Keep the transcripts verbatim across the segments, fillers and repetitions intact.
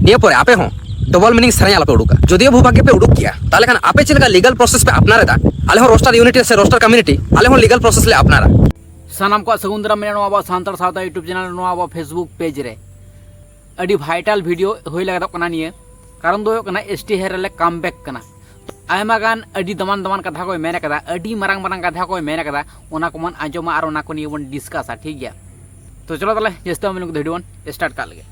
ᱱᱤᱭᱟᱹ ᱯᱚᱨᱮ ᱟᱯᱮ ᱦᱚᱸ ᱰᱚᱵᱚᱞ ᱢᱤᱱᱤᱝ ᱥᱮᱨᱮᱧ ᱟᱞᱚᱯᱮ ᱩᱰᱩᱠᱟ᱾ ᱡᱩᱫᱤᱭᱳ ᱵᱷᱩᱵᱷᱟᱜᱽᱜᱮ ᱯᱮ ᱩᱰᱩᱠ ᱠᱮᱭᱟ, ᱛᱟᱦᱚᱞᱮ ᱠᱷᱟᱱ ᱟᱯᱮ ᱪᱮᱫ ᱞᱮᱠᱟ ᱞᱤᱜᱟᱞ ᱯᱨᱚᱥᱮᱥ ᱯᱮ ᱟᱯᱱᱟᱨ ᱮᱫᱟ, ᱟᱞᱮ ᱦᱚᱸ ᱨᱳᱥᱴᱟᱨ ᱤᱭᱩᱱᱤᱴ ᱥᱮ ᱨᱳᱥᱴᱟᱨ ᱠᱚᱢᱤᱭᱩᱱᱤᱴᱤ ᱟᱞᱮ ᱦᱚᱸ ᱞᱤᱜᱟᱞ ᱯᱨᱚᱥᱮᱥ ᱞᱮ ᱟᱯᱱᱟᱨᱟ᱾ ᱥᱟᱱᱟᱢ ᱠᱚᱣᱟᱜ ᱥᱟᱹᱜᱩᱱ ᱫᱟᱨᱟᱢ ᱢᱮᱱᱟᱜᱼᱟ ᱱᱚᱣᱟ ᱟᱵᱚ ᱥᱟᱱᱛᱟᱲ ᱥᱟᱶᱛᱟ YouTube ᱪᱮᱱᱮᱞ, ᱱᱚᱣᱟ ᱟᱵᱚ Facebook ᱯᱮᱡᱽ ᱨᱮ᱾ ᱟᱹᱰᱤ ᱵᱷᱟᱭᱴᱟᱞ ᱵᱷᱤᱰᱤᱭᱳ ᱦᱩᱭ ᱞᱟᱹᱜᱤᱫᱚᱜ ᱠᱟᱱᱟ ᱱᱤᱭᱟᱹ, ᱠᱟᱨᱚᱱ ᱫᱚ ᱦᱩᱭᱩᱜ ᱠᱟᱱᱟ ᱮᱥ ᱴᱤ ᱦᱮᱨᱮᱞ ᱨᱮ ᱠᱟᱢ ᱵᱮᱠ ᱠᱟᱱᱟ᱾ ᱟᱭᱢᱟ ᱜᱟᱱ ᱟᱹᱰᱤ ᱫᱟᱢᱟᱱ ᱫᱟᱢᱟᱱ ᱠᱟᱛᱷᱟ ᱠᱚᱭ ᱢᱮᱱ ᱠᱟᱫᱟ, ᱟᱹᱰᱤ ᱢᱟᱨᱟᱝ ᱢᱟᱨᱟᱝ ᱠᱟᱛᱷᱟ ᱠᱚᱭ ᱢᱮᱱ ᱠᱟᱫᱟ, ᱚᱱᱟ ᱠᱚᱵᱚᱱ ᱟᱸᱡᱚᱢᱟ ᱟᱨ ᱚᱱᱟ ᱠᱚ ᱱᱤᱭᱮ ᱵᱚᱱ ᱰᱤᱥᱠᱟᱥᱟ, ᱴᱷᱤᱠ ᱜᱮᱭᱟ? ᱛᱚ ᱪᱚᱞᱚ ᱛᱟᱦᱞᱮ ᱡᱟᱹᱥᱛᱤ ᱵᱟᱝ ᱢᱮᱱ ᱠᱟᱛᱮ ᱵᱷᱤᱰᱤᱭᱳ ᱵᱚᱱ ᱥᱴᱟᱨᱴ ᱠᱟᱜ ᱞᱮᱜᱮ᱾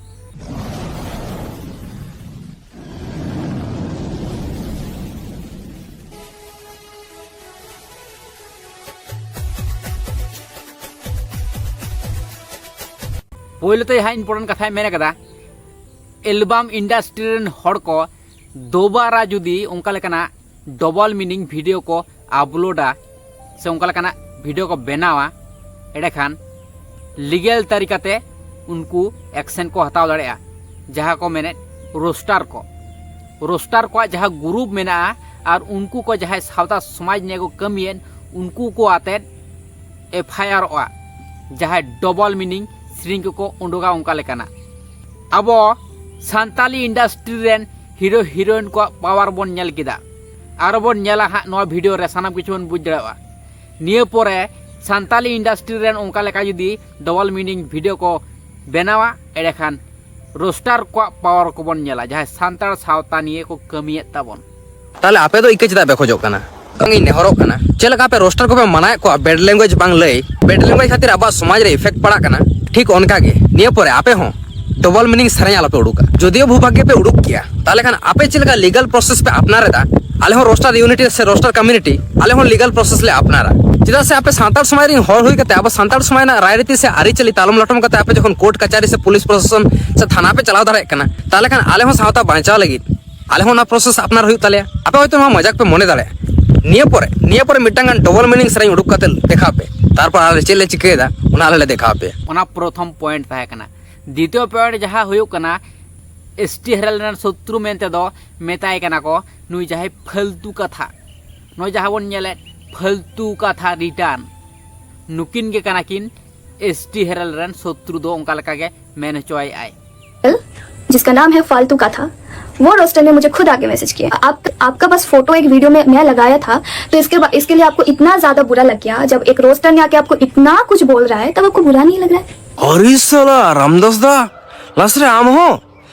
ᱯᱳᱭᱞᱳ ᱛᱮ ᱡᱟᱦᱟᱸ ᱤᱢᱯᱚᱨᱴᱮᱱᱴ ᱠᱟᱛᱷᱟᱭ ᱢᱮᱱ ᱠᱟᱫᱟ, ᱮᱞᱵᱟᱢ ᱤᱱᱰᱟᱥᱴᱨᱤ ᱨᱮᱱ ᱦᱚᱲ ᱠᱚ ᱫᱳᱵᱟᱨᱟ ᱡᱩᱫᱤ ᱚᱱᱠᱟ ᱞᱮᱠᱟᱱᱟᱜ ᱰᱚᱵᱚᱞ ᱢᱤᱱᱤᱝ ᱵᱷᱤᱰᱤᱭᱳ ᱠᱚ ᱟᱯᱞᱳᱰᱟ ᱥᱮ ᱚᱱᱠᱟ ᱞᱮᱠᱟᱱᱟᱜ ᱵᱷᱤᱰᱤᱭᱳ ᱠᱚ ᱵᱮᱱᱟᱣᱟ, ᱮᱸᱰᱮᱠᱷᱟᱱ ᱞᱤᱜᱮᱞ ᱛᱟᱹᱨᱤᱠᱟᱛᱮ ᱩᱱᱠᱩ ᱮᱠᱥᱮᱱ ᱠᱚ ᱦᱟᱛᱟᱣ ᱫᱟᱲᱮᱭᱟᱜᱼᱟ, ᱡᱟᱦᱟᱸ ᱠᱚ ᱢᱮᱱᱮᱫ ᱨᱳᱥᱴᱟᱨ ᱠᱚ᱾ ᱨᱳᱥᱴᱟᱨ ᱠᱚᱣᱟᱜ ᱡᱟᱦᱟᱸ ᱜᱨᱩᱯ ᱢᱮᱱᱟᱜᱼᱟ ᱟᱨ ᱩᱱᱠᱩ ᱠᱚ ᱡᱟᱦᱟᱸᱭ ᱥᱟᱶᱛᱟ ᱥᱚᱢᱟᱡᱽ ᱱᱤᱭᱮ ᱠᱚ ᱠᱟᱹᱢᱤᱭᱮᱫ, ᱩᱱᱠᱩ ᱠᱚ ᱟᱛᱮᱫ ᱮᱯᱷ ᱟᱭ ᱟᱨᱚᱜᱼᱟ ᱡᱟᱦᱟᱸᱭ ᱰᱚᱵᱚᱞ ᱢᱤᱱᱤᱝ ᱥᱮᱨᱮᱧ ᱠᱚᱠᱚ ᱩᱰᱩᱠᱟ ᱚᱱᱠᱟ ᱞᱮᱠᱟᱱᱟᱜ᱾ ᱟᱵᱚ ᱥᱟᱱᱛᱟᱞᱤ ᱤᱱᱰᱟᱥᱴᱨᱤ ᱨᱮᱱ ᱦᱤᱨᱳ ᱦᱤᱨᱳᱭᱤᱱ ᱠᱚᱣᱟᱜ ᱯᱟᱣᱟᱨ ᱵᱚᱱ ᱧᱮᱞ ᱠᱮᱫᱟ, ᱟᱨᱚ ᱵᱚᱱ ᱧᱮᱞᱟ ᱦᱟᱸᱜ ᱱᱚᱣᱟ ᱵᱷᱤᱰᱤᱭᱳ ᱨᱮ ᱥᱟᱱᱟᱢ ᱠᱤᱪᱷᱩ ᱵᱚᱱ ᱵᱩᱡᱽ ᱫᱟᱲᱮᱭᱟᱜᱼᱟ᱾ ᱱᱤᱭᱟᱹ ᱯᱚᱨᱮ ᱥᱟᱱᱛᱟᱞᱤ ᱤᱱᱰᱟᱥᱴᱨᱤ ᱨᱮᱱ ᱚᱱᱠᱟ ᱞᱮᱠᱟ ᱡᱩᱫᱤ ᱰᱚᱵᱚᱞ ᱢᱤᱱᱤᱝ ᱵᱷᱤᱰᱤᱭᱳ ᱠᱚ ᱵᱮᱱᱟᱣᱟ, ᱮᱸᱰᱮᱠᱷᱟᱱ ᱨᱳᱥᱴᱟᱨ ᱠᱚᱣᱟᱜ ᱯᱟᱣᱟᱨ ᱠᱚᱵᱚᱱ ᱧᱮᱞᱟ, ᱡᱟᱦᱟᱸᱭ ᱥᱟᱱᱛᱟᱲ ᱥᱟᱶᱛᱟ ᱱᱤᱭᱮ ᱠᱚ ᱠᱟᱹᱢᱤᱭᱮᱫ ᱛᱟᱵᱚᱱ᱾ ᱛᱟᱦᱞᱮ ᱟᱯᱮ ᱫᱚ ᱤᱠᱟᱹ ᱪᱮᱫᱟᱜ ᱯᱮ ᱠᱷᱚᱡᱚᱜ ᱠᱟᱱᱟ? ᱤᱧ ᱱᱮᱦᱚᱨᱚᱜ ᱠᱟᱱᱟ, ᱪᱮᱫ ᱞᱮᱠᱟ ᱟᱯᱮ ᱨᱳᱥᱴᱟᱨ ᱠᱚᱯᱮ ᱢᱟᱱᱟᱭᱮᱫ ᱠᱚᱣᱟ ᱵᱮᱰ ᱞᱮᱝᱜᱩᱭᱮᱡᱽ ᱵᱟᱝ ᱞᱟᱹᱭ, ᱵᱮᱰ ᱞᱮᱝᱜᱩᱭᱮᱡᱽ ᱠᱷᱟᱹᱛᱤᱨ ᱟᱵᱚᱣᱟᱜ ᱥᱚᱢᱟᱡᱽ ᱨᱮ ᱤᱯᱷᱮᱠᱴ ᱯᱟᱲᱟᱜ ᱠᱟᱱᱟ, ᱴᱷᱤᱠ ᱚᱱᱠᱟ ᱜᱮ ᱱᱤᱭᱟᱹ ᱯᱚᱨᱮ ᱟᱯᱮ ᱦᱚᱸ ᱰᱚᱵᱚᱞ ᱢᱤᱱᱤᱝ ᱥᱮᱨᱮᱧ ᱟᱞᱚᱯᱮ ᱩᱰᱩᱠᱟ᱾ ᱡᱩᱫᱤᱭᱳ ᱵᱷᱩᱵᱷᱟᱜᱽᱜᱮ ᱯᱮ ᱩᱰᱩᱠ ᱠᱮᱭᱟ, ᱛᱟᱦᱞᱮ ᱠᱷᱟᱱ ᱟᱯᱮ ᱪᱮᱫ ᱞᱮᱠᱟ ᱞᱤᱜᱟᱞ ᱯᱨᱚᱥᱮᱥ ᱯᱮ ᱟᱯᱱᱟᱨ ᱮᱫᱟ, ᱟᱞᱮ ᱦᱚᱸ ᱨᱳᱥᱴᱟᱨ ᱤᱭᱩᱱᱤᱴ ᱥᱮ ᱨᱳᱥᱴᱟᱨ ᱠᱚᱢᱤᱭᱩᱱᱤᱴᱤ ᱟᱞᱮ ᱦᱚᱸ ᱞᱤᱜᱟᱞ ᱯᱨᱚᱥᱮᱥ ᱞᱮ ᱟᱯᱱᱟᱨᱟ᱾ ᱪᱮᱫᱟᱜ ᱥᱮ ᱟᱯᱮ ᱥᱟᱱᱛᱟᱲ ᱥᱚᱢᱟᱡᱽ ᱨᱮᱱ ᱦᱚᱲ ᱦᱩᱭ ᱠᱟᱛᱮ ᱟᱵᱚ ᱥᱟᱱᱛᱟᱲ ᱥᱚᱢᱟᱡᱽ ᱨᱮᱱᱟᱜ ᱨᱟᱭᱨᱤᱛᱤ ᱥᱮ ᱟᱹᱨᱤᱪᱟᱹᱞᱤ ᱛᱟᱞᱚᱢ ᱞᱚᱴᱚᱢ ᱠᱟᱛᱮ ᱟᱯᱮ ᱡᱚᱠᱷᱚᱱ ᱠᱳᱨᱴ ᱠᱟᱪᱟᱨᱤ ᱥᱮ ᱯᱩᱞᱤᱥ ᱯᱨᱚᱥᱟᱥᱚᱱ ᱥᱮ ᱛᱷᱟᱱᱟ ᱯᱮ ᱪᱟᱞᱟᱣ ᱫᱟᱲᱮᱭᱟᱜ ᱠᱟᱱᱟ, ᱛᱟᱦᱞᱮ ᱠᱷᱟᱱ ᱟᱞᱮ ᱦᱚᱸ ᱥᱟᱶᱛᱟ ᱵᱟᱧᱪᱟᱣ ᱞᱟᱹᱜᱤᱫ ᱟᱞᱮ ᱦᱚᱸ ᱚᱱᱟ ᱯᱨᱚᱥᱮᱥ ᱟᱯᱱᱟᱨ ᱦᱩᱭᱩᱜ ᱛᱟᱞᱮᱭᱟ᱾ ᱟᱯᱮ ᱦᱚᱭᱛᱳ ᱱᱚᱣᱟ ᱢᱚᱡᱟᱠ ᱯᱮ ᱢᱚᱱᱮ ᱫᱟᱲᱮᱭᱟᱜᱼᱟ᱾ ᱱᱤᱭᱟᱹ ᱯᱚᱨᱮ, ᱱᱤᱭᱟᱹ ᱯᱚᱨᱮ ᱢᱤᱫᱴᱟᱝ ᱜᱟᱱ ᱰᱚᱵᱚᱞ ᱢᱤᱱᱤᱝ ᱥᱮᱨᱮᱧ ᱩᱰᱩᱠ ᱠᱟᱛᱮ ᱫᱮᱠᱷᱟᱣ ᱯᱮ, ᱛᱟᱨᱯᱚᱨ ᱟᱞᱮ ᱪᱮᱫ ᱞᱮ ᱪᱤᱠᱟᱹᱭᱮᱫᱟ ᱚᱱᱟ ᱟᱞᱮ ᱞᱮ ᱫᱮᱠᱷᱟᱣ ᱯᱮᱭᱟ᱾ ᱚᱱᱟ ᱯᱨᱚᱛᱷᱚᱢ ᱯᱚᱭᱮᱱᱴ ᱛᱟᱦᱮᱸ ᱠᱟᱱᱟ᱾ ᱫᱤᱛᱤᱭᱚ ᱯᱚᱭᱮᱱᱴ ᱡᱟᱦᱟᱸ ᱦᱩᱭᱩᱜ ᱠᱟᱱᱟ, ᱮᱥ ᱴᱤ ᱦᱮᱨᱮᱞ ᱨᱮᱱ ᱥᱚᱛᱨᱩ ᱢᱮᱱᱛᱮ ᱫᱚ ᱢᱮᱛᱟᱭ ᱠᱟᱱᱟ ᱠᱚ ᱱᱩᱭ ᱡᱟᱦᱟᱸᱭ ᱯᱷᱟᱹᱞᱛᱩ ᱠᱟᱛᱷᱟ, ᱱᱚᱜᱼᱚᱭ ᱡᱟᱦᱟᱸ ᱵᱚᱱ ᱧᱮᱞᱮᱫ ᱯᱷᱟᱹᱞᱛᱩ ᱠᱟᱛᱷᱟ ᱨᱤᱴᱟᱨᱱ, ᱱᱩᱠᱤᱱ ᱜᱮ ᱠᱟᱱᱟ ᱠᱤᱱ ᱮᱥ ᱴᱤ ᱦᱮᱨᱮᱞ ᱨᱮᱱ ᱥᱚᱛᱨᱩ ᱫᱚ, ᱚᱱᱠᱟ ᱞᱮᱠᱟ ᱜᱮ ᱢᱮᱱ ᱦᱚᱪᱚᱭᱮᱫ ᱟᱭ᱾ जिसका नाम है फालतू का था, वो रोस्टर ने मुझे खुद आके मैसेज किया। आप आपका बस फोटो एक वीडियो में मैं लगाया था, तो इसके बा- इसके लिए आपको इतना ज्यादा बुरा लग गया। जब एक रोस्टर ने आके आपको इतना कुछ बोल रहा है, तब आपको बुरा नहीं लग रहा है? ᱟᱨᱮ ᱥᱟᱞᱟ ᱨᱟᱢᱫᱟᱥ ᱫᱟ, ᱞᱟᱥ ᱨᱮ ᱟᱢ ᱦᱚᱸ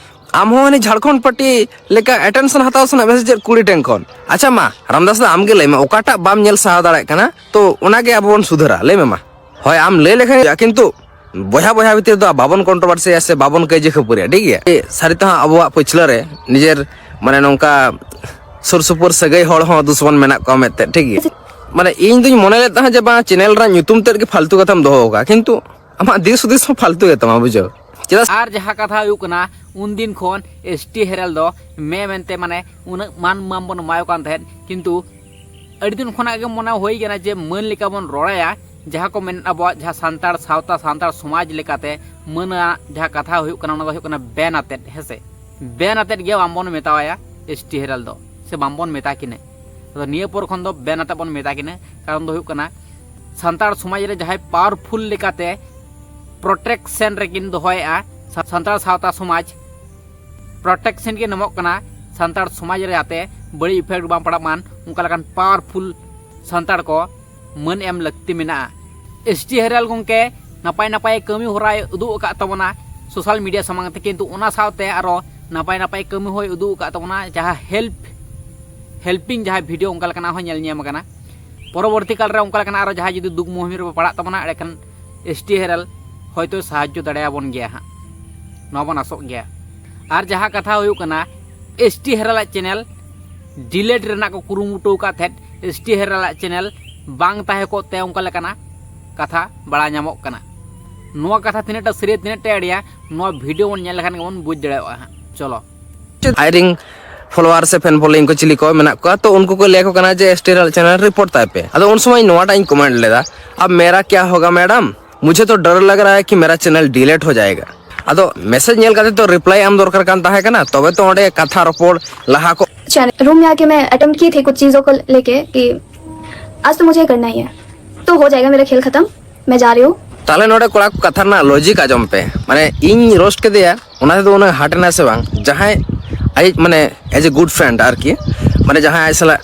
ᱟᱢ ᱦᱚᱸ ᱦᱟᱹᱱᱤ ᱡᱷᱟᱲᱠᱷᱚᱸᱰ ᱯᱟᱹᱴᱤ ᱞᱮᱠᱟ ᱮᱴᱮᱱᱥᱚᱱ ᱦᱟᱛᱟᱣ ᱥᱟᱱᱟ ᱢᱮᱥᱮ ᱪᱮᱫ ᱠᱩᱲᱤ ᱴᱷᱮᱱ ᱠᱷᱚᱱ? ᱟᱪᱪᱷᱟ ᱢᱟ ᱨᱟᱢᱫᱟᱥ ᱫᱟ, ᱟᱢ ᱜᱮ ᱞᱟᱹᱭ ᱢᱮ, ᱚᱠᱟᱴᱟᱜ ᱵᱟᱢ ᱧᱮᱞ ᱥᱟᱦᱟᱣ ᱫᱟᱲᱮᱭᱟᱜ ᱠᱟᱱᱟ? ᱛᱚ ᱚᱱᱟ ᱜᱮ ᱟᱵᱚ ᱵᱚᱱ ᱥᱩᱫᱷᱟᱹᱨᱟ᱾ ᱞᱟᱹᱭ ᱢᱮ ᱢᱟ᱾ ᱦᱳᱭ, ᱟᱢ ᱞᱟᱹᱭ ᱞᱮᱠᱷᱟᱱ ᱜᱮ, ᱠᱤᱱᱛᱩ ᱵᱚᱭᱦᱟ ᱵᱚᱭᱦᱟ ᱵᱷᱤᱛᱤᱨ ᱫᱚ ᱵᱟᱵᱚᱱ ᱠᱚᱱᱴᱨᱳᱵᱷᱟᱨᱥᱤᱭᱟ ᱥᱮ ᱵᱟᱵᱚᱱ ᱠᱟᱹᱭᱡᱟᱹ ᱠᱷᱟᱹᱯᱟᱹᱨᱤᱭᱟ, ᱴᱷᱤᱠ ᱜᱮᱭᱟ? ᱥᱟᱹᱨᱤ ᱛᱮᱦᱚᱸ ᱟᱵᱚᱣᱟᱜ ᱯᱟᱹᱪᱷᱞᱟᱹ ᱨᱮ ᱱᱤᱡᱮᱨ ᱢᱟᱱᱮ ᱱᱚᱝᱠᱟ ᱥᱩᱨ ᱥᱩᱯᱩᱨ ᱥᱟᱹᱜᱟᱹᱭ ᱦᱚᱲ ᱦᱚᱸ ᱫᱩᱥᱢᱚᱱ ᱢᱮᱱᱟᱜ ᱠᱚᱣᱟ ᱢᱮᱱᱛᱮ, ᱴᱷᱤᱠ ᱜᱮᱭᱟ? ᱢᱟᱱᱮ ᱤᱧ ᱫᱩᱧ ᱢᱚᱱᱮ ᱞᱮᱫ ᱛᱟᱦᱮᱸᱫ ᱡᱮ ᱵᱟᱝ, ᱪᱮᱱᱮᱞ ᱨᱮᱱᱟᱜ ᱧᱩᱛᱩᱢ ᱛᱮᱫ ᱜᱮ ᱯᱷᱟᱞᱛᱩ ᱠᱟᱛᱷᱟᱢ ᱫᱚᱦᱚ ᱟᱠᱟᱫᱼᱟ, ᱠᱤᱱᱛᱩ ᱟᱢᱟᱜ ᱫᱤᱥ ᱦᱩᱫᱤᱥ ᱦᱚᱸ ᱯᱷᱟᱞᱛᱩ ᱜᱮ ᱛᱟᱢᱟ, ᱵᱩᱡᱷᱟᱹᱣ? ᱪᱮᱫᱟᱜ ᱥᱮ ᱟᱨ ᱡᱟᱦᱟᱸ ᱠᱟᱛᱷᱟ ᱦᱩᱭᱩᱜ ᱠᱟᱱᱟ, ᱩᱱᱫᱤᱱ ᱠᱷᱚᱱ ᱮᱥ ᱴᱤ ᱦᱮᱨᱮᱞ ᱫᱚ ᱢᱮ ᱢᱮᱱᱛᱮ ᱢᱟᱱᱮ ᱩᱱᱟᱹᱜ ᱢᱟᱱ ᱢᱟᱢ ᱵᱚᱱ ᱮᱢᱟᱭ ᱠᱟᱱ ᱛᱟᱦᱮᱸᱫ, ᱠᱤᱱᱛᱩ ᱟᱹᱰᱤ ᱫᱤᱱ ᱠᱷᱚᱱᱟᱜ ᱜᱮ ᱢᱚᱱᱮ ᱦᱩᱭ ᱠᱟᱱᱟ ᱡᱮ ᱢᱟᱹᱱ ᱞᱮᱠᱟ ᱵᱚᱱ ᱨᱚᱲᱟᱭᱟ᱾ ᱡᱟᱦᱟᱸ ᱠᱚ ᱢᱮᱱ ᱟᱵᱚᱣᱟᱜ ᱡᱟᱦᱟᱸ ᱥᱟᱱᱛᱟᱲ ᱥᱟᱶᱛᱟ, ᱥᱟᱱᱛᱟᱲ ᱥᱚᱢᱟᱡᱽ ᱞᱮᱠᱟᱛᱮ ᱢᱟᱹᱱ ᱟᱜ ᱡᱟᱦᱟᱸ ᱠᱟᱛᱷᱟ ᱦᱩᱭᱩᱜ ᱠᱟᱱᱟ, ᱚᱱᱟ ᱫᱚ ᱦᱩᱭᱩᱜ ᱠᱟᱱᱟ ᱵᱮᱱ ᱟᱛᱮᱫ, ᱦᱮᱸᱥᱮ? ᱵᱮᱱ ᱟᱛᱮᱫ ᱜᱮ ᱵᱟᱝᱵᱚᱱ ᱢᱮᱛᱟᱣᱟᱭᱟ ᱮᱥ ᱴᱤ ᱦᱮᱨᱮᱞ ᱫᱚ, ᱥᱮ ᱵᱟᱝᱵᱚᱱ ᱢᱮᱛᱟ ᱠᱤᱱᱟᱹ᱾ ᱟᱫᱚ ᱱᱤᱭᱟᱹ ᱯᱚᱨ ᱠᱷᱚᱱ ᱫᱚ ᱵᱮᱱ ᱟᱛᱮᱫ ᱵᱚᱱ ᱢᱮᱛᱟ ᱠᱤᱱᱟᱹ᱾ ᱠᱟᱨᱚᱱ ᱫᱚ ᱦᱩᱭᱩᱜ ᱠᱟᱱᱟ, ᱥᱟᱱᱛᱟᱲ ᱥᱚᱢᱟᱡᱽ ᱨᱮ ᱡᱟᱦᱟᱸᱭ ᱯᱟᱣᱟᱨᱯᱷᱩᱞ ᱞᱮᱠᱟᱛᱮ ᱯᱨᱚᱴᱮᱠᱥᱮᱱ ᱨᱮᱠᱤᱱ ᱫᱚᱦᱚᱭᱮᱫᱼᱟ ᱥᱟ-, ᱥᱟᱱᱛᱟᱲ ᱥᱟᱶᱛᱟ ᱥᱚᱢᱟᱡᱽ, ᱯᱨᱚᱴᱮᱠᱥᱮᱱ ᱠᱤᱱ ᱮᱢᱚᱜ ᱠᱟᱱᱟ ᱥᱟᱱᱛᱟᱲ ᱥᱚᱢᱟᱡᱽ ᱨᱮ, ᱡᱟᱛᱮ ᱵᱟᱹᱲᱤᱡ ᱤᱯᱷᱮᱠᱴ ᱵᱟᱝ ᱯᱟᱲᱟᱜ ᱢᱟᱱ, ᱚᱱᱠᱟ ᱞᱮᱠᱟᱱ ᱯᱟᱣᱟᱨᱯᱷᱩᱞ ᱥᱟᱱᱛᱟᱲ ᱠᱚ ᱢᱟᱹᱱ ᱮᱢ ᱞᱟᱹᱠᱛᱤ ᱢᱮᱱᱟᱜᱼᱟ᱾ ᱮᱥ ᱴᱤ ᱦᱮᱨᱮᱞ ᱜᱚᱢᱠᱮ ᱱᱟᱯᱟᱭ ᱱᱟᱯᱟᱭ ᱠᱟᱹᱢᱤ ᱦᱚᱨᱟᱭ ᱩᱫᱩᱜ ᱟᱠᱟᱫ ᱛᱟᱵᱚᱱᱟ ᱥᱳᱥᱟᱞ ᱢᱤᱰᱤᱭᱟ ᱥᱟᱢᱟᱝ ᱛᱮ, ᱠᱤᱱᱛᱩ ᱚᱱᱟ ᱥᱟᱶᱛᱮ ᱟᱨᱚ ᱱᱟᱯᱟᱭ ᱱᱟᱯᱟᱭ ᱠᱟᱹᱢᱤ ᱦᱚᱸᱭ ᱩᱫᱩᱜ ᱟᱠᱟᱫ ᱛᱟᱵᱚᱱᱟ, ᱡᱟᱦᱟᱸ ᱦᱮᱞᱯ, ᱦᱮᱞᱯᱤᱝ ᱡᱟᱦᱟᱸ ᱵᱷᱤᱰᱤᱭᱳ ᱚᱱᱠᱟ ᱞᱮᱠᱟᱱᱟᱜ ᱦᱚᱸ ᱧᱮᱞ ᱧᱟᱢ ᱟᱠᱟᱱᱟ᱾ ᱯᱚᱨᱚᱵᱚᱨᱛᱤ ᱠᱟᱞ ᱨᱮ ᱚᱱᱠᱟ ᱞᱮᱠᱟᱱᱟᱜ ᱟᱨᱚ ᱡᱟᱦᱟᱸᱭ ᱡᱩᱫᱤ ᱫᱩᱠ ᱢᱩᱦᱤᱢ ᱨᱮᱵᱚ ᱯᱟᱲᱟᱜ ᱛᱟᱵᱚᱱᱟ, ᱮᱸᱰᱮᱠᱷᱟᱱ ᱮᱥ ᱴᱤ ᱦᱮᱨᱮᱞ ᱦᱚᱭᱛᱳ ᱥᱟᱦᱟᱡᱽᱡᱚ ᱫᱟᱲᱮᱭᱟᱵᱚᱱ ᱜᱮᱭᱟ ᱦᱟᱸᱜ, ᱱᱚᱣᱟ ᱵᱚᱱ ᱟᱥᱚᱜ ᱜᱮᱭᱟ᱾ ᱟᱨ ᱡᱟᱦᱟᱸ ᱠᱟᱛᱷᱟ ᱦᱩᱭᱩᱜ ᱠᱟᱱᱟ, ᱮᱥ ᱴᱤ ᱦᱮᱨᱮᱞᱟᱜ ᱪᱮᱱᱮᱞ ᱰᱤᱞᱮᱴ ᱨᱮᱱᱟᱜ ᱠᱚ ᱠᱩᱨᱩᱢᱩᱴᱩ ᱟᱠᱟᱫ ᱛᱟᱦᱮᱸᱫ, ᱮᱥ ᱴᱤ ᱦᱮᱨᱮᱞᱟᱜ ᱪᱮᱱᱮᱞ ᱵᱟᱝ ᱛᱟᱦᱮᱸ ᱠᱚᱜ ᱛᱮ ᱚᱱᱠᱟ ᱞᱮᱠᱟᱱᱟᱜ ᱠᱟᱛᱷᱟ ᱵᱟᱲᱟᱭ ᱧᱟᱢᱚᱜ ᱠᱟᱱᱟ᱾ ᱱᱚᱣᱟ ᱠᱟᱛᱷᱟ ᱛᱤᱱᱟᱹᱜ ᱴᱟ ᱥᱟᱹᱨᱤᱭᱟ, ᱛᱤᱱᱟᱹᱜ ᱴᱟ ᱮᱲᱮᱭᱟ, ᱱᱚᱣᱟ ᱵᱷᱤᱰᱤᱭᱳ ᱵᱚᱱ ᱧᱮᱞ ᱞᱮᱠᱷᱟᱱ ᱜᱮᱵᱚᱱ ᱵᱩᱡᱽ ᱫᱟᱲᱮᱭᱟᱜᱼᱟ ᱦᱟᱸᱜ᱾ ᱪᱚᱞᱚ᱾ ᱟᱡᱨᱮᱱ ᱯᱷᱚᱞᱳᱣᱟᱨ ᱥᱮ ᱯᱷᱮᱱ ᱯᱷᱚᱞᱳᱭᱤᱝ ᱠᱚ ᱪᱤᱞᱤ ᱠᱚ ᱢᱮᱱᱟᱜ ᱠᱚᱣᱟ, ᱛᱚ ᱩᱱᱠᱩ ᱠᱚ ᱞᱟᱹᱭ ᱟᱠᱚ ᱠᱟᱱᱟ ᱡᱮ ᱮᱥ ᱴᱤ ᱦᱮᱨᱮᱞ ᱪᱮᱱᱮᱞ ᱨᱤᱯᱳᱨᱴ ᱛᱟᱭ ᱯᱮ᱾ ᱟᱫᱚ ᱩᱱ ᱥᱚᱢᱚᱭ ᱱᱚᱣᱟᱴᱟᱜ ᱤᱧ ᱠᱚᱢᱮᱱᱴ ᱞᱮᱫᱟ, "ᱟᱵ ᱢᱮᱨᱟ ᱠᱭᱟ ᱦᱳᱜᱟ ᱢᱮᱰᱟᱢ, ᱢᱩᱡᱷᱮ ᱛᱚ ᱰᱚᱨ ᱞᱟᱜ ᱨᱟᱦᱟ ᱦᱟᱭ ᱠᱤ ᱢᱮᱨᱟ ᱪᱮᱱᱮᱞ ᱰᱤᱞᱮᱴ ᱦᱳ ᱡᱟᱭᱮᱜᱟ।" ᱟᱫᱚ ᱢᱮᱥᱮᱡᱽ ᱧᱮᱞ ᱠᱟᱛᱮ ᱛᱚ ᱨᱤᱯᱞᱟᱭ ᱮᱢ ᱫᱚᱨᱠᱟᱨ ᱠᱟᱱ ᱛᱟᱦᱮᱸ ᱠᱟᱱᱟ, ᱛᱚᱵᱮ ᱛᱚ ᱚᱸᱰᱮ ᱠᱟᱛᱷᱟ ᱨᱚᱯᱚᱲ ᱞᱟᱦᱟ ᱠᱚ᱾ चैनल रूम में आके मैं अटेम्प्ट की थी कुछ चीज़ों को लेके कि आज तो मुझे करना ही है, तो हो जाएगा मेरा खेल ख़त्म, मैं जा रही हूँ। ᱛᱟᱦᱞᱮ ᱱᱚᱰᱮ ᱠᱚᱲᱟ ᱠᱚ, ᱠᱟᱛᱷᱟ ᱨᱮᱱᱟᱜ ᱞᱚᱡᱤᱠ ᱟᱸᱡᱚᱢ ᱯᱮ᱾ ᱢᱟᱱᱮ ᱤᱧ ᱨᱳᱥᱴ ᱠᱮᱫᱮᱭᱟ, ᱚᱱᱟ ᱛᱮᱫᱚ ᱩᱱᱟᱹᱜ ᱦᱟᱨᱴ ᱮᱱᱟ ᱥᱮ ᱵᱟᱝ? ᱡᱟᱦᱟᱸᱭ ᱟᱡ ᱢᱟᱱᱮ ᱮᱡ ᱮ ᱜᱩᱰ ᱯᱷᱨᱮᱱᱰ ᱟᱨᱠᱤ, ᱢᱟᱱᱮ ᱡᱟᱦᱟᱸᱭ ᱟᱡ ᱥᱟᱞᱟᱜ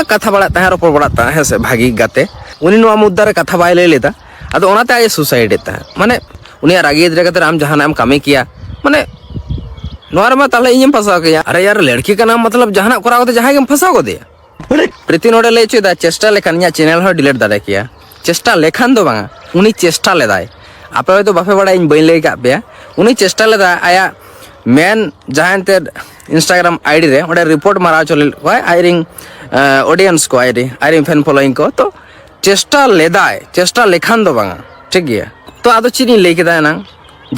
ᱠᱟᱛᱷᱟ ᱵᱟᱲᱟᱜ ᱛᱟᱦᱮᱸ, ᱨᱚᱯᱚᱲ ᱵᱟᱲᱟᱜ ᱛᱟᱦᱮᱸ, ᱦᱮᱸ ᱥᱮ, ᱵᱷᱟᱹᱜᱤ ᱜᱟᱛᱮ, ᱩᱱᱤ ᱱᱚᱣᱟ ᱢᱩᱫᱽᱫᱟ ᱨᱮ ᱠᱟᱛᱷᱟ ᱵᱟᱭ ᱞᱟᱹᱭ ᱞᱮᱫᱟ᱾ ᱟᱫᱚ ᱚᱱᱟᱛᱮ ᱟᱡ ᱮ ᱥᱩᱥᱟᱭᱤᱰ ᱮᱫ ᱛᱟᱦᱮᱸᱫ᱾ ᱢᱟᱱᱮ ᱩᱱᱤᱭᱟᱜ ᱨᱟᱹᱜᱤ ᱤᱫᱤ ᱠᱟᱛᱮ ᱟᱢ ᱡᱟᱦᱟᱱᱟᱜ ᱮᱢ ᱠᱟᱹᱢᱤ ᱠᱮᱭᱟ? ᱢᱟᱱᱮ ᱱᱚᱣᱟ ᱨᱮᱢᱟ ᱛᱟᱦᱞᱮ ᱤᱧᱮᱢ ᱯᱷᱟᱸᱥᱟᱣ ᱠᱤᱧᱟ᱾ ᱟᱨᱮ ᱭᱟᱨ, ᱞᱟᱹᱲᱠᱤ ᱠᱟᱱᱟᱢ, ᱢᱚᱛᱞᱚᱵ ᱡᱟᱦᱟᱱᱟᱜ ᱠᱚᱨᱟᱣ ᱠᱟᱛᱮ ᱡᱟᱦᱟᱸᱭ ᱜᱮᱢ ᱯᱷᱟᱸᱥᱟᱣ ᱜᱚᱫᱮᱭᱟ᱾ ᱯᱨᱤᱛᱤ ᱱᱚᱰᱮ ᱞᱟᱹᱭ ᱦᱚᱪᱚᱭᱮᱫᱟ, ᱪᱮᱥᱴᱟ ᱞᱮᱠᱷᱟᱱ ᱤᱧᱟᱹᱜ ᱪᱮᱱᱮᱞ ᱦᱚᱸ ᱰᱤᱞᱤᱴ ᱫᱟᱲᱮ ᱠᱮᱭᱟ᱾ ᱪᱮᱥᱴᱟ ᱞᱮᱠᱷᱟᱱ ᱫᱚ ᱵᱟᱝᱟ, ᱩᱱᱤ ᱪᱮᱥᱴᱟ ᱞᱮᱫᱟᱭ᱾ ᱟᱯᱮ ᱦᱚᱭᱛᱳ ᱵᱟᱯᱮ ᱵᱟᱲᱟᱭᱟ, ᱤᱧ ᱵᱟᱹᱧ ᱞᱟᱹᱭ ᱟᱠᱟᱫ ᱯᱮᱭᱟ᱾ ᱩᱱᱤ ᱪᱮᱥᱴᱟ ᱞᱮᱫᱟ ᱟᱭᱟᱜ ᱢᱮᱱ ᱡᱟᱦᱟᱸ ᱮᱱᱛᱮᱫ ᱤᱱᱥᱴᱟᱜᱨᱟᱢ ᱟᱭᱰᱤ ᱨᱮ, ᱚᱸᱰᱮ ᱨᱤᱯᱳᱨᱴ ᱢᱟᱨᱟᱣ ᱦᱚᱪᱚ ᱞᱮᱫ ᱠᱚᱣᱟᱭ ᱟᱡᱨᱮᱱ ᱚᱰᱤᱭᱮᱱᱥ ᱠᱚ, ᱟᱡᱨᱮᱱ ᱟᱡᱨᱮᱱ ᱯᱷᱮᱱ ᱯᱷᱚᱞᱳᱭᱤᱝ ᱠᱚ᱾ ᱛᱚ ᱪᱮᱥᱴᱟ ᱞᱮᱫᱟᱭ, ᱪᱮᱥᱴᱟ ᱞᱮᱠᱷᱟᱱ ᱫᱚ ᱵᱟᱝᱟ, ᱴᱷᱤᱠ ᱜᱮᱭᱟ᱾ ᱛᱚ ᱟᱫᱚ ᱪᱮᱫ ᱤᱧ ᱞᱟᱹᱭ ᱠᱮᱫᱟ ᱮᱱᱟᱝ,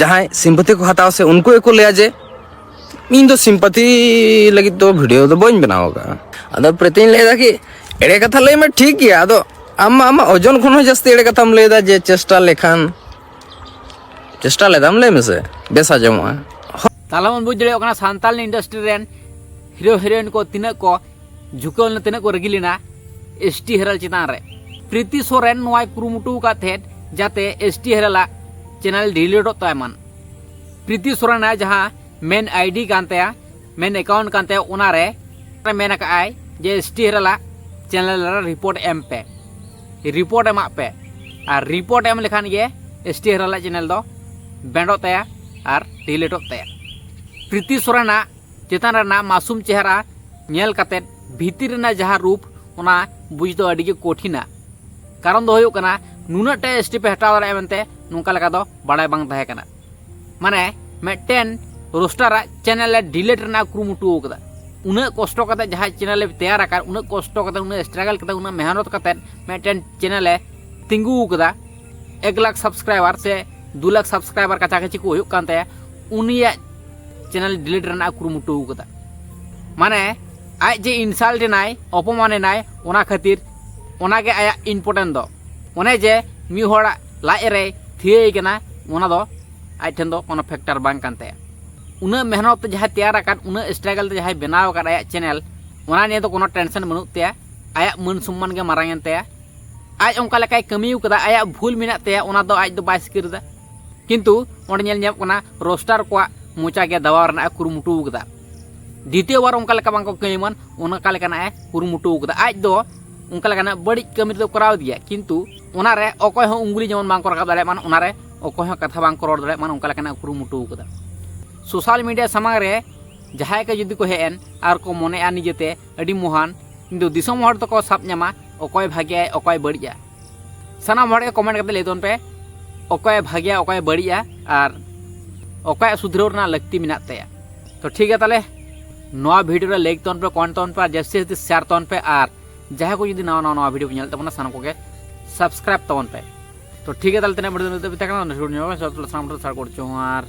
ᱡᱟᱦᱟᱸᱭ ᱥᱤᱢᱯᱟᱛᱷᱤ ᱠᱚ ᱦᱟᱛᱟᱣᱟ ᱥᱮ ᱩᱱᱠᱩ ᱜᱮᱠᱚ ᱞᱟᱹᱭᱟ ᱡᱮ ᱤᱧ ᱫᱚ ᱥᱤᱢᱯᱟᱛᱷᱤ ᱞᱟᱹᱜᱤᱫ ᱫᱚ ᱵᱷᱤᱰᱤᱭᱳ ᱫᱚ ᱵᱟᱹᱧ ᱵᱮᱱᱟᱣ ᱟᱠᱟᱫᱼᱟ᱾ ᱟᱫᱚ ᱯᱨᱤᱛᱤᱧ ᱞᱟᱹᱭᱫᱟ ᱠᱤ, ᱮᱲᱮ ᱠᱟᱛᱷᱟ ᱞᱟᱹᱭ ᱢᱮ, ᱴᱷᱤᱠ ᱜᱮᱭᱟ, ᱟᱫᱚ ᱟᱢ ᱢᱟ ᱟᱢᱟᱜ ᱳᱡᱚᱱ ᱠᱷᱚᱱ ᱦᱚᱸ ᱡᱟᱹᱥᱛᱤ ᱮᱲᱮ ᱠᱟᱛᱷᱟᱢ ᱞᱟᱹᱭᱫᱟ ᱡᱮ ᱪᱮᱥᱴᱟ ᱞᱮᱠᱷᱟᱱ᱾ ᱪᱮᱥᱴᱟ ᱞᱮᱫᱟᱢ, ᱞᱟᱹᱭ ᱢᱮᱥᱮ, ᱵᱮᱥ ᱟᱸᱡᱚᱢᱚᱜᱼᱟ᱾ ᱛᱟᱦᱞᱮ ᱵᱚᱱ ᱵᱩᱡᱽ ᱫᱟᱲᱮᱭᱟᱜ ᱠᱟᱱᱟ ᱥᱟᱱᱛᱟᱞ ᱤᱱᱰᱟᱥᱴᱨᱤ ᱨᱮᱱ ᱦᱤᱨᱳ ᱦᱤᱨᱳᱭᱤᱱ ᱠᱚ ᱛᱤᱱᱟᱹᱜ ᱠᱚ ᱡᱷᱩᱠᱟᱹᱣ ᱞᱮᱱᱟ, ᱛᱤᱱᱟᱹᱜ ᱠᱚ ᱨᱟᱹᱜᱤ ᱞᱮᱱᱟ ᱮᱥ ᱴᱤ ᱦᱮᱨᱟᱞ ᱪᱮᱛᱟᱱ ᱨᱮ᱾ ᱯᱨᱤᱛᱤ ᱥᱚᱨᱮᱱ ᱱᱚᱣᱟᱭ ᱠᱩᱨᱩᱢᱩᱴᱩ ᱟᱠᱟᱫ ᱛᱟᱦᱮᱸᱫ ᱡᱟᱛᱮ ᱮᱥ ᱴᱤ ᱦᱮᱨᱟᱞᱟᱜ ᱪᱮᱱᱮᱞ ᱰᱤᱞᱤᱴᱚᱜ ᱛᱟᱭ ᱢᱟᱱ᱾ ᱯᱨᱤᱛᱤ ᱥᱚᱨᱮᱱᱟᱜ ᱡᱟᱦᱟᱸ ᱢᱮᱱ ᱟᱭᱰᱤ ᱠᱟᱱ ᱛᱟᱭᱟ, ᱢᱮᱱ ᱮᱠᱟᱣᱩᱱᱴ ᱠᱟᱱ ᱛᱟᱭᱟ, ᱚᱱᱟᱨᱮ ᱢᱮᱱ ᱟᱠᱟᱫ ᱟᱭ ᱡᱮ ᱮᱥ ᱴᱤ ᱦᱮᱨᱟᱞᱟᱜ ᱪᱮᱱᱮᱞ ᱨᱮ ᱨᱤᱯᱳᱨᱴ ᱮᱢ ᱯᱮ, ᱨᱤᱯᱳᱨᱴ ᱮᱢᱟᱜ ᱯᱮ᱾ ᱟᱨ ᱨᱤᱯᱳᱨᱴ ᱮᱢ ᱞᱮᱠᱷᱟᱱ ᱜᱮ ᱮᱥ ᱴᱤ ᱦᱮᱨᱟᱞᱟᱜ ᱪᱮᱱᱮᱞ ᱫᱚ ᱵᱮᱱᱰᱚᱜ ᱛᱟᱭᱟ ᱟᱨ ᱰᱤᱞᱤᱴᱚᱜ ᱛᱟᱭᱟ᱾ ᱯᱨᱤᱛᱤ ᱥᱚᱨᱮᱱᱟᱜ ᱪᱮᱛᱟᱱ ᱨᱮᱱᱟᱜ ᱢᱟᱥᱩᱢ ᱪᱮᱦᱨᱟ ᱧᱮᱞ ᱠᱟᱛᱮᱫ ᱵᱷᱤᱛᱤᱨ ᱨᱮᱱᱟᱜ ᱡᱟᱦᱟᱸ ᱨᱩᱯ, ᱚᱱᱟ ᱵᱩᱡᱽ ᱫᱚ ᱟᱹᱰᱤ ᱜᱮ ᱠᱚᱴᱷᱤᱱᱟ᱾ ᱠᱟᱨᱚᱱ ᱫᱚ ᱦᱩᱭᱩᱜ ᱠᱟᱱᱟ, ᱱᱩᱱᱟᱹᱜ ᱴᱟ ᱮᱥ ᱴᱤ ᱯᱮ ᱦᱟᱛᱟᱣ ᱫᱟᱲᱮᱭᱟᱜᱼᱟ ᱢᱮᱱᱛᱮ ᱱᱚᱝᱠᱟ ᱞᱮᱠᱟ ᱫᱚ ᱵᱟᱲᱟᱭ ᱵᱟᱝ ᱛᱟᱦᱮᱸ ᱠᱟᱱᱟ᱾ ᱢᱟᱱᱮ ᱢᱤᱫᱴᱮᱱ ᱨᱳᱥᱴᱟᱨᱟᱜ ᱪᱮᱱᱮᱞ ᱮ ᱰᱤᱞᱤᱴ ᱨᱮᱱᱟᱜ ᱠᱩᱨᱩᱢᱩᱴᱩ ᱟᱠᱟᱫᱟ᱾ ᱩᱱᱟᱹᱜ ᱠᱚᱥᱴᱚ ᱠᱟᱛᱮ ᱡᱟᱦᱟᱸ ᱪᱮᱱᱮᱞ ᱮ ᱛᱮᱭᱟᱨ ᱟᱠᱟᱫ, ᱩᱱᱟᱹᱜ ᱠᱚᱥᱴᱚ ᱠᱟᱛᱮ, ᱩᱱᱟᱹᱜ ᱥᱴᱨᱟᱜᱚᱞ ᱠᱟᱛᱮ, ᱩᱱᱟᱹᱜ ᱢᱮᱦᱱᱚᱛ ᱠᱟᱛᱮ ᱢᱤᱫᱴᱮᱱ ᱪᱮᱱᱮᱞ ᱮ ᱛᱤᱸᱜᱩ ᱟᱠᱟᱫᱟ, ᱮᱠ ᱞᱟᱠᱷ ᱥᱟᱵᱥᱠᱨᱟᱭᱵᱟᱨ ᱥᱮ ᱫᱩ ᱞᱟᱠᱷ ᱥᱟᱵᱥᱠᱨᱟᱭᱵᱟᱨ ᱠᱟᱪᱷᱟ ᱠᱟᱪᱷᱤ ᱠᱚ ᱦᱩᱭᱩᱜ ᱠᱟᱱ ᱛᱟᱭᱟ, ᱩᱱᱤᱭᱟᱜ ᱪᱮᱱᱮᱞ ᱰᱤᱞᱤᱴ ᱨᱮᱱᱟᱜ ᱠᱩᱨᱩᱢᱩᱴᱩ ᱟᱠᱟᱫᱟ᱾ ᱢᱟᱱᱮ ᱟᱡ ᱡᱮ ᱤᱱᱥᱟᱞᱴ ᱮᱱᱟᱭ, ᱚᱯᱚᱢᱟᱱ ᱮᱱᱟᱭ, ᱚᱱᱟ ᱠᱷᱟᱹᱛᱤᱨ ᱚᱱᱟᱜᱮ ᱟᱭᱟᱜ ᱤᱢᱯᱚᱨᱴᱮᱱᱴ ᱫᱚ᱾ ᱚᱱᱮ ᱡᱮ ᱢᱤᱫ ᱦᱚᱲᱟᱜ ᱞᱟᱡ ᱨᱮᱭ ᱛᱷᱤᱭᱟᱹᱭ ᱠᱟᱱᱟ, ᱚᱱᱟ ᱫᱚ ᱟᱡ ᱴᱷᱮᱱ ᱫᱚ ᱠᱳᱱᱳ ᱯᱷᱮᱠᱴᱟᱨ ᱵᱟᱝ ᱠᱟᱱ ᱛᱟᱭᱟ᱾ ᱩᱱᱟᱹᱜ ᱢᱮᱦᱱᱚᱛ ᱛᱮ ᱡᱟᱦᱟᱸᱭ ᱛᱮᱭᱟᱨ ᱟᱠᱟᱫ, ᱩᱱᱟᱹᱜ ᱥᱴᱨᱟᱜᱚᱞ ᱛᱮ ᱡᱟᱦᱟᱸᱭ ᱵᱮᱱᱟᱣ ᱟᱠᱟᱫ ᱟᱭᱟᱜ ᱪᱮᱱᱮᱞ, ᱚᱱᱟ ᱱᱤᱭᱮ ᱫᱚ ᱠᱳᱱᱳ ᱴᱮᱱᱥᱚᱱ ᱵᱟᱹᱱᱩᱜ ᱛᱟᱭᱟ᱾ ᱟᱭᱟᱜ ᱢᱟᱹᱱ ᱥᱚᱢᱢᱟᱱ ᱜᱮ ᱢᱟᱨᱟᱝ ᱮᱱ ᱛᱟᱭᱟ᱾ ᱟᱡ ᱚᱱᱠᱟ ᱞᱮᱠᱟᱭ ᱠᱟᱹᱢᱤ ᱟᱠᱟᱫᱟ, ᱟᱭᱟᱜ ᱵᱷᱩᱞ ᱢᱮᱱᱟᱜ ᱛᱟᱭᱟ, ᱚᱱᱟ ᱫᱚ ᱟᱡ ᱫᱚ ᱵᱟᱭ ᱥᱤᱠᱟᱹᱨ ᱮᱫᱟ᱾ ᱠᱤᱱᱛᱩ ᱚᱸᱰᱮ ᱧᱮᱞ ᱧᱟᱢᱚᱜ ᱠᱟᱱᱟ, ᱨᱳᱥᱴᱟᱨ ᱠᱚᱣᱟᱜ ᱢᱚᱪᱟ ᱜᱮ ᱫᱟᱵᱟᱣ ᱨᱮᱱᱟᱜ ᱮ ᱠᱩᱨᱩᱢᱩᱴᱩ ᱟᱠᱟᱫᱟ᱾ ᱫᱤᱛᱤᱭᱚ ᱵᱟᱨ ᱚᱱᱠᱟ ᱞᱮᱠᱟ ᱵᱟᱝᱠᱚ ᱠᱟᱹᱢᱤ ᱢᱟᱱ, ᱚᱱᱠᱟ ᱞᱮᱠᱟᱱᱟᱜ ᱮ ᱠᱩᱨᱩᱢᱩᱴᱩ ᱟᱠᱟᱫᱟ᱾ ᱟᱡ ᱫᱚ ᱚᱱᱠᱟ ᱞᱮᱠᱟᱱᱟᱜ ᱵᱟᱹᱲᱤᱡ ᱠᱟᱹᱢᱤ ᱨᱮᱫᱚ ᱠᱚᱨᱟᱣ ᱤᱫᱤᱭᱟ, ᱠᱤᱱᱛᱩ ᱚᱱᱟᱨᱮ ᱚᱠᱚᱭ ᱦᱚᱸ ᱩᱝᱜᱩᱞᱤ ᱡᱮᱢᱚᱱ ᱵᱟᱝᱠᱚ ᱨᱟᱠᱟᱵ ᱫᱟᱲᱮᱭᱟᱜ ᱢᱟᱱ, ᱚᱱᱟᱨᱮ ᱚᱠᱚᱭ ᱦᱚᱸ ᱠᱟᱛᱷᱟ ᱵᱟᱝᱠᱚ ᱨᱚᱲ ᱫᱟᱲᱮᱭᱟᱜ ᱢᱟᱱ, ᱚᱱᱠᱟ ᱞᱮᱠᱟᱱᱟᱜ ᱠᱩᱨᱩᱢᱩᱴᱩ ᱟᱠᱟᱫᱟ᱾ ᱥᱳᱥᱟᱞ ᱢᱤᱰᱤᱭᱟ ᱥᱟᱢᱟᱝ ᱨᱮ ᱡᱟᱦᱟᱸᱭ ᱠᱚ ᱡᱩᱫᱤ ᱠᱚ ᱦᱮᱡ ᱮᱱ ᱟᱨ ᱠᱚ ᱢᱚᱱᱮᱜᱼᱟ ᱱᱤᱡᱮᱛᱮ ᱟᱹᱰᱤ ᱢᱚᱦᱟᱱ, ᱠᱤᱱᱛᱩ ᱫᱤᱥᱚᱢ ᱦᱚᱲ ᱫᱚᱠᱚ ᱥᱟᱵ ᱧᱟᱢᱟ ᱚᱠᱚᱭ ᱵᱷᱟᱜᱮᱭᱟᱭ, ᱚᱠᱚᱭ ᱵᱟᱹᱲᱤᱡᱼᱟ᱾ ᱥᱟᱱᱟᱢ ᱦᱚᱲ ᱜᱮ ᱠᱚᱢᱮᱱᱴ ᱠᱟᱛᱮ ᱞᱟᱹᱭ ᱛᱟᱵᱚᱱ ᱯᱮ, ᱚᱠᱚᱭ ᱵᱷᱟᱜᱮᱭᱟ, ᱚᱠᱚᱭ ᱵᱟᱹᱲᱤᱡᱼᱟ, ᱟᱨ ᱚᱠᱚᱭᱟᱜ ᱥᱩᱫᱷᱨᱟᱹᱣ ᱨᱮᱱᱟᱜ ᱞᱟᱹᱠᱛᱤ ᱢᱮᱱᱟᱜ ᱛᱟᱭᱟ᱾ ᱛᱚ ᱴᱷᱤᱠ ᱜᱮᱭᱟ, ᱛᱟᱦᱞᱮ ᱱᱚᱣᱟ ᱵᱷᱤᱰᱤᱭᱳ ᱨᱮ ᱞᱟᱭᱤᱠ ᱛᱟᱵᱚᱱ ᱯᱮ, ᱠᱚᱢᱮᱱᱴ ᱛᱟᱵᱚᱱ ᱯᱮ, ᱟᱨ ᱡᱟᱹᱥᱛᱤ ᱡᱟᱹᱥᱛᱤ ᱥᱮᱭᱟᱨ ᱛᱟᱵᱚᱱ ᱯᱮ, ᱟᱨ ᱡᱟᱦᱟᱸᱭ ᱠᱚ ᱡᱩᱫᱤ ᱱᱟᱣᱟ ᱱᱟᱣᱟ ᱱᱚᱣᱟ ᱵᱷᱤᱰᱤᱭᱳ ᱯᱮ ᱧᱮᱞᱮᱫ ᱛᱟᱵᱚᱱᱟ, ᱥᱟᱱᱟᱢ ᱠᱚᱜᱮ ᱥᱟᱵᱥᱠᱨᱟᱭᱤᱵ ᱛᱟᱵᱚᱱ ᱯᱮ᱾ ᱛᱚ ᱴᱷᱤᱠ ᱜᱮᱭᱟ, ᱛᱟᱦᱞᱮ ᱛᱮᱱᱟᱜ ᱵᱷᱤᱰᱤᱭᱳ ᱫᱚ ᱱᱤᱛᱚᱜ ᱫᱷᱟᱹᱵᱤᱡ ᱛᱟᱦᱮᱸ ᱠᱟᱱᱟ᱾ ᱥᱟᱱᱟᱢ ᱠᱚ ᱥᱟᱨ ᱠᱚ ᱡᱚᱦᱟᱨ᱾